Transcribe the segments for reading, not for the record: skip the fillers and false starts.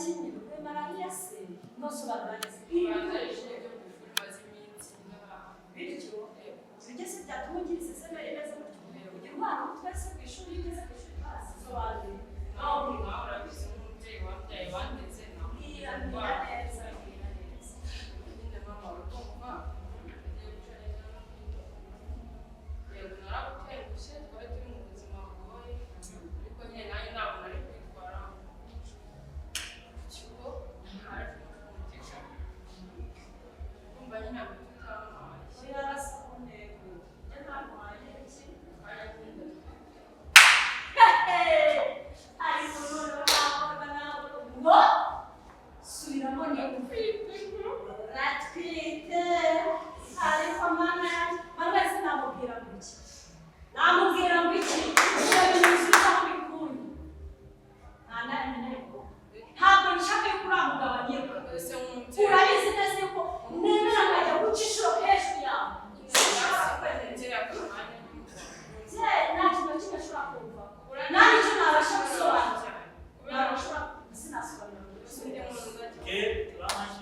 iki nyine? Malariya se? Ntusobanura neza. Ubanza ishuri ryo ku ishuri maze iminsi. Bityo ibyo se byatuma ugira iseseme imeze gutyo, ugira umwana umutwe se ku ishuri? Iyo ugeze ku ishuri basi sobanura. Nawe nawe urabizi nk'umubyeyi wabyaye wandetse nawe. Mbwira, mbwira neza, mbwira neza. Nyine mama, urakumva agiye guca neza no kwiga. Yego, naragutengushye, twari turi mu buzima bugoye, ariko nyine nanjye ntabwo nari kwitwara ku kigo. Haje umutica, kumva nyine ntabwo tutamuhaye. Oya, arasa ku ntego. Njye ntamuhaye iki? Twaragiye. Ariko noneho ntabwo ntabwo ngo subiramo ni uratwite. Ariko mana yanjye, mana wese, namubwira ngo iki? Namubwira ngo iki? Ibyo bintu uzi aho bikuye? Nta na rimwe ntabwo nshaka yuko uriya mugabo anyirwa. Ese nk'umubyeyi Urabizi neza yuko nemera nkajya guca inshuro hejuru yawe. Sinshobora kwemera. Umubyeyi akanya. Nta kintu na kimwe nshobora kumva, nta n'icyo nabasha gusobanura, ntabwo nshobora, sinasobanura ngo Undi muntu uzajya Okay, turamashyi.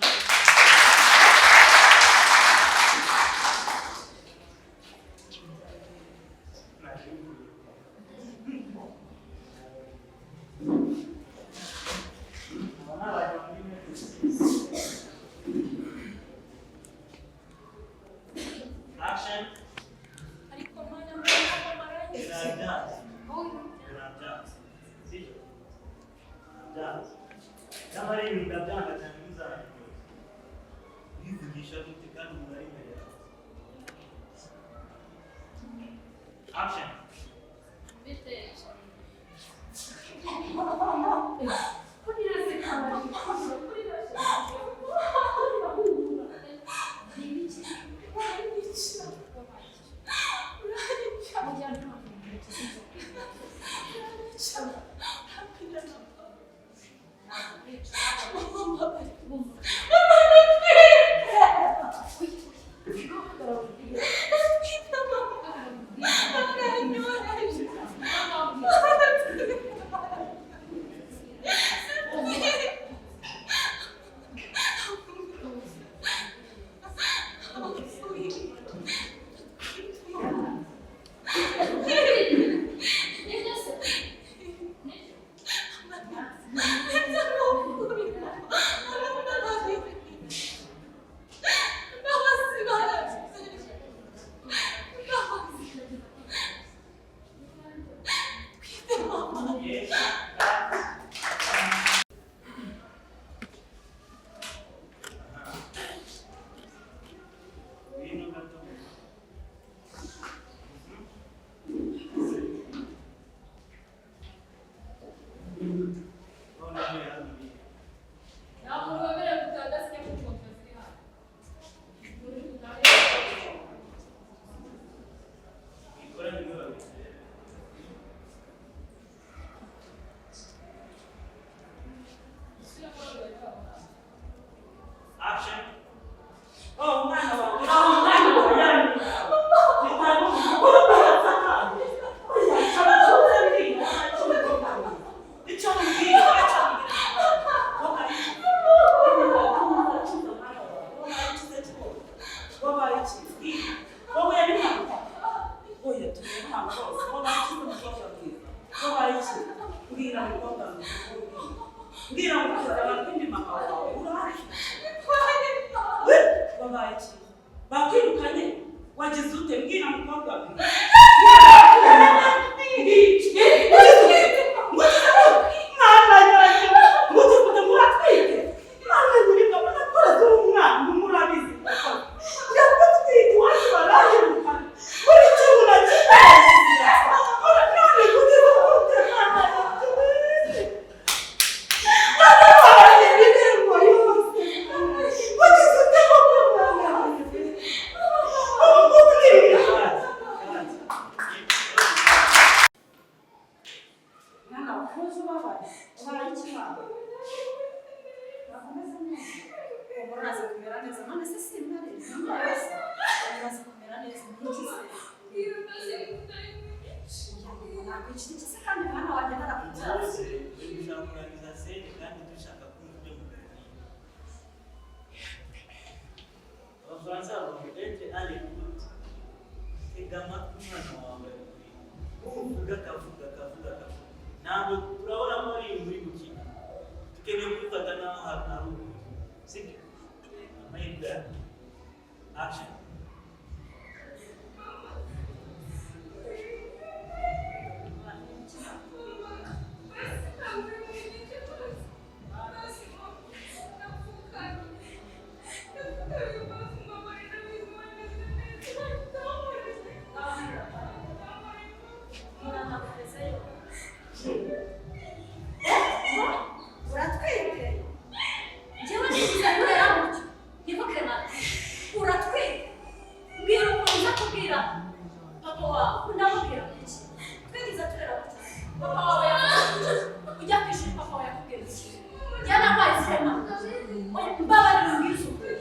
Aba ni abantu muri metero. Action. Ariko mana, ntabwo maranye. Birabyanze. Birabyanze. Sibyo? Birabyanze. Nyamara ibi ndabyanga cyane, ntuzabikore. Urivugisha gute kandi umuntu ari imbere yawe? Action. Bite? Yes. Cut. Ngwino gato. None hano ni Nta muntu wemerewe gutaha adasinya kuri kontwari ziri hano. Ikora bimwe babiri. Action. Oh, umwana wawe. Oh, umwana wawe yani. Icyo mbwira, icyo wabaye iki? Wowe yari mwana. Oya, tugiye hano rwose. Wabaye iki, mukobwa mwiza? Wabaye iki? Mbwira, mukobwa mwiza. Mbwira, mukobwa, abatwindi mama wawe urahari. Wabaye iki? Bakwirukanye? Wagize ute? Mbwira, mukobwa mwiza. Mwana yanjye, mugize ute? Muratwite? Mwana nyir'ingabo, nakora z'uwo mwana, murabizi. Ndagutwite, iwacu barahirukana. Buri kintu nakimwe. None kugize ute, mwana yanjye? Wabaye ibirembo yose. Wagize ute koko, mwana yanjye? Ubu ngubu ni ibintu. Mwana wakuze, ubabaye, ubaye iki, mwana? Urakomeza neza, ubu uraza kumera neza. None se si intare neza? Uraza kumera neza. N'iki se? Ntabwo iki se kandi, mwana wanjye, narakubyaye. Dushaka kurangiza scene kandi dushaka kumva. Akavuga, akavuga, akavuga. Ntabwo turabona ko ari ibintu uri gukina, dukeneye kubifata nk'aho ari ukuri, sibyo? Amahirwe yawe. Action. Uratwite? Njyewe nifuza kubera gutyo niko. Clementi, uratwite? Mbwira ukuntu uza kubwira papa wawe. Unamubwira iki? Twigize turera gutyo. Papa wawe yavuze iki? Ujya ku ishuri, papa wawe yakubwira iki? Njyewe nabaye isema. Mbabarira, umbwize ukuri.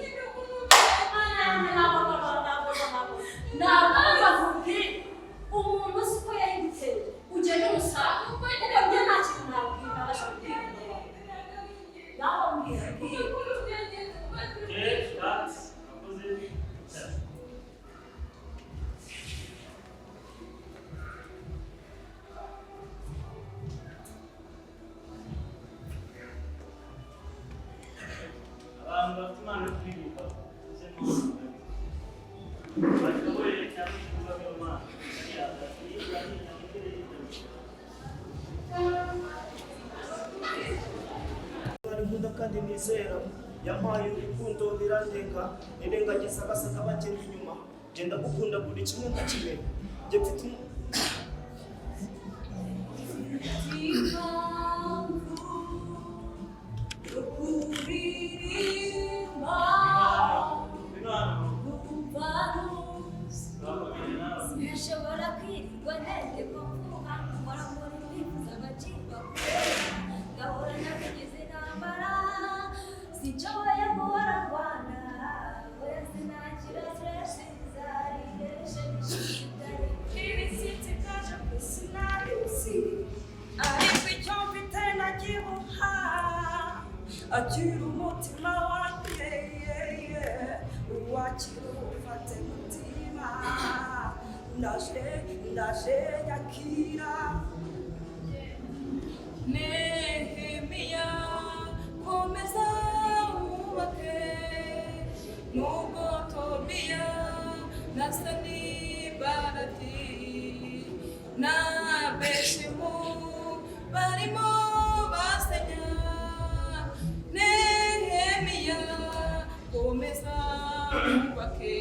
Ntabwo, ntabwo, ntabwo, ntabwo bakubwira umuntu uzi ko yahindutse. Ugenda umusanga, kuko njye nta kintu nabwira, nabasha kubwira umuntu wawe. Naho mbwira, mbwira. Okay, cut. Akoze cyane. Abantu bafite impano yo kuririmba, tuze mu bashoboye cyangwa ibikorwa by'Imana. Hariya, hirya, hirya, hirya. Nkunda kandi nizera yampaye urukundo birandenga, nirengagiza abasaga bagenda inyuma. Genda gukunda buri kimwe nkakimenya njye mfite Impamvu yo kuririmba Imana, numva turakomeye nawe. Sinashobora kwirirwa ntende ko mvuka nkora muri nifuza agaciro, gahora nabigize intambara, sinshoboye guhora ndwana wese nakira stress za relationship. Ibishyitsi byaje ku isi nabizi, ariko icyo mfite nakibuha. Akira umutima wanjye, uwakira ufate mutima. Ndaje, ndaje, nyakira. Nehemiya, komeza wubake, nubwo Tobiya na Sanibalati na Beshimu barimo basenya. Nehemiya, komeza wubake.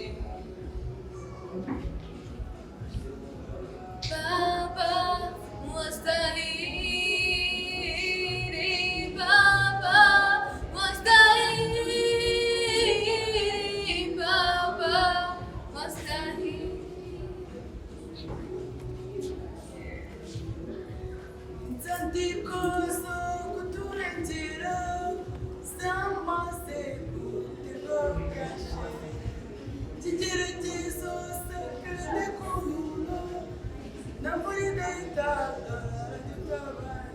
Baba wastahili, Baba wastahili, Baba wastahili. Inzandiko zo kuturengera zamaze guterwa kashe, ikigeragezo sakarane ku muntu na muri leta aradutabaye.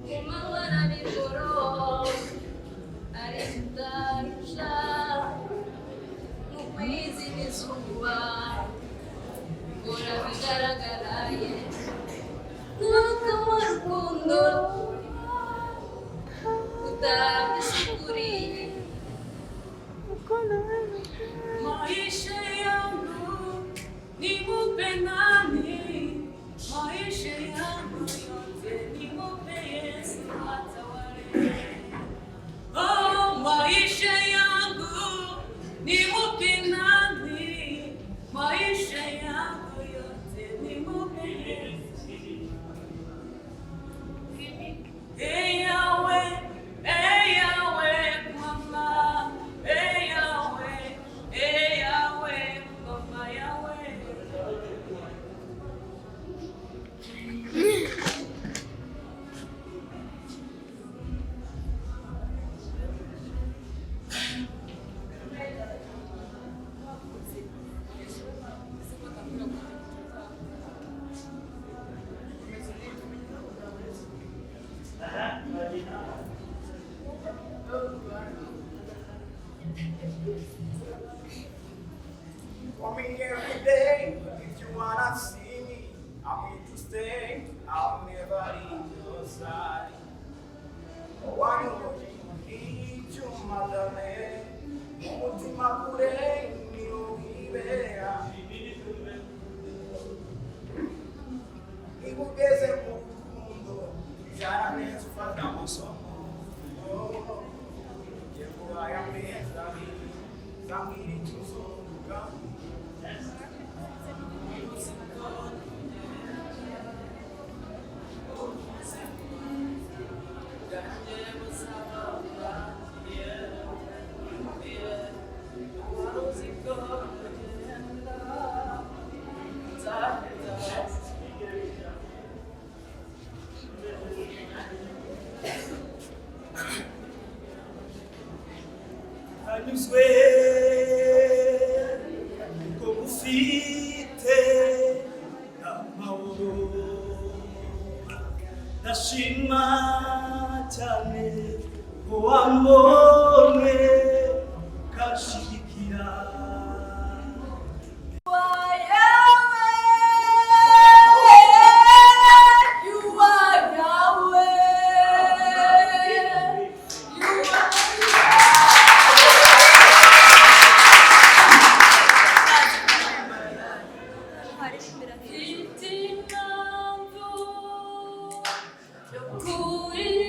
Kumanywa na nijoro arindarusha mu kwezi n'izuba mbora bigaragara ye nuko mu rukundo utabisukuriye. Maisha yangu nimupe nani? Maisha yangu yote nimupe Yesu atawale. Oh, maisha yangu nimupe nani? Maisha yangu yote nimupe Yesu. Hey Yahweh, hey Yahweh. Wanyoboye icyuma dame, umutima kure niwo wibera. Niba ugeze mu rukundo, byaraneze ufata amasomo. Ngiye kubaye amezi abiri, zambwira icyo uzovuga. Anyuzwe kuko ngufite amahoro, ndashima cyane ko wambonye ukashigikira. You are Yahweh. You are. Mfite impamvu yo kuririmba,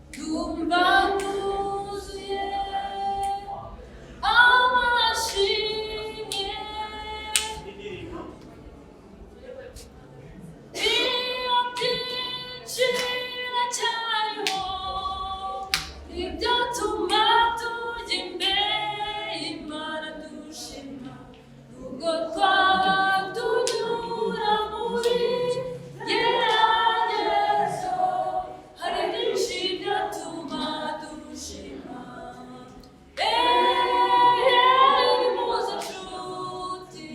ndumva nuzuye amashimwe. Iyo byinshi biracyariho, ibyatuma tujya imbere y'Imana dushima. Nubwo twaba tunyura muri geragezo, hari byinshi byatuma dushima. Eee, nimuze nshuti,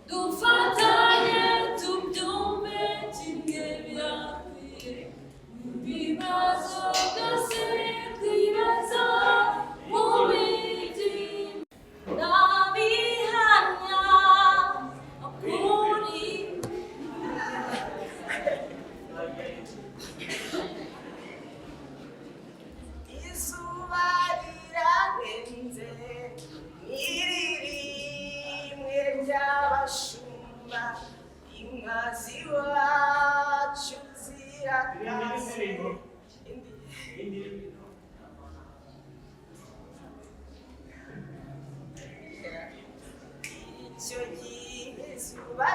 dufatanye tubyumve kimwe birakwiye. Mu bibazo byose twibaza mu mitima, ndabihamya kuri. Izuba rirarenze, nyiririmwe ry'abashumba, inka z'iwacu ziratashye. Icyo gihe izuba.